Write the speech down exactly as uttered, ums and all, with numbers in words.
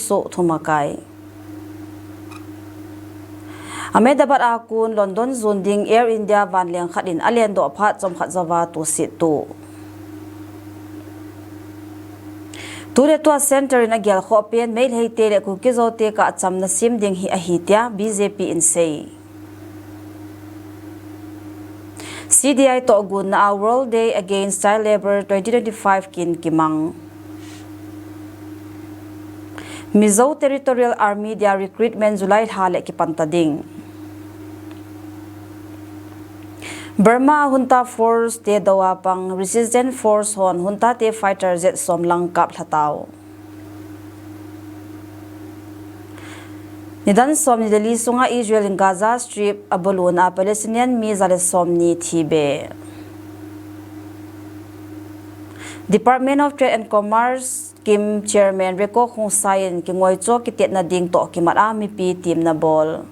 Soh thumakai. Ahmedabad a kon London jon ding Air India vanleng khat in alendoh phat chomkhat jouva tohset to. Tuletua Centre in agelkhoh pen Meiteite le Kuki-Zo te kah chamna sem ding hi ahi tia B J P in sei. C D I tohgonna a World Day Against Child Labour twenty twenty-five kin kimang. Mizo Territorial Army dia recruitment July lha le kipanta ding. Burma junta force te dou a pang Resistance Force hon junta te fighter jet som lang kaplha tau. Nidan somni le li sunga Israel in Gaza Strip abulhun a Palestinian mi ja le somni thibe. Department of Trade and Commerce scheme chairman Reko Khongsai in kingoicho kitetna ding toh kimat a mipi temna bol.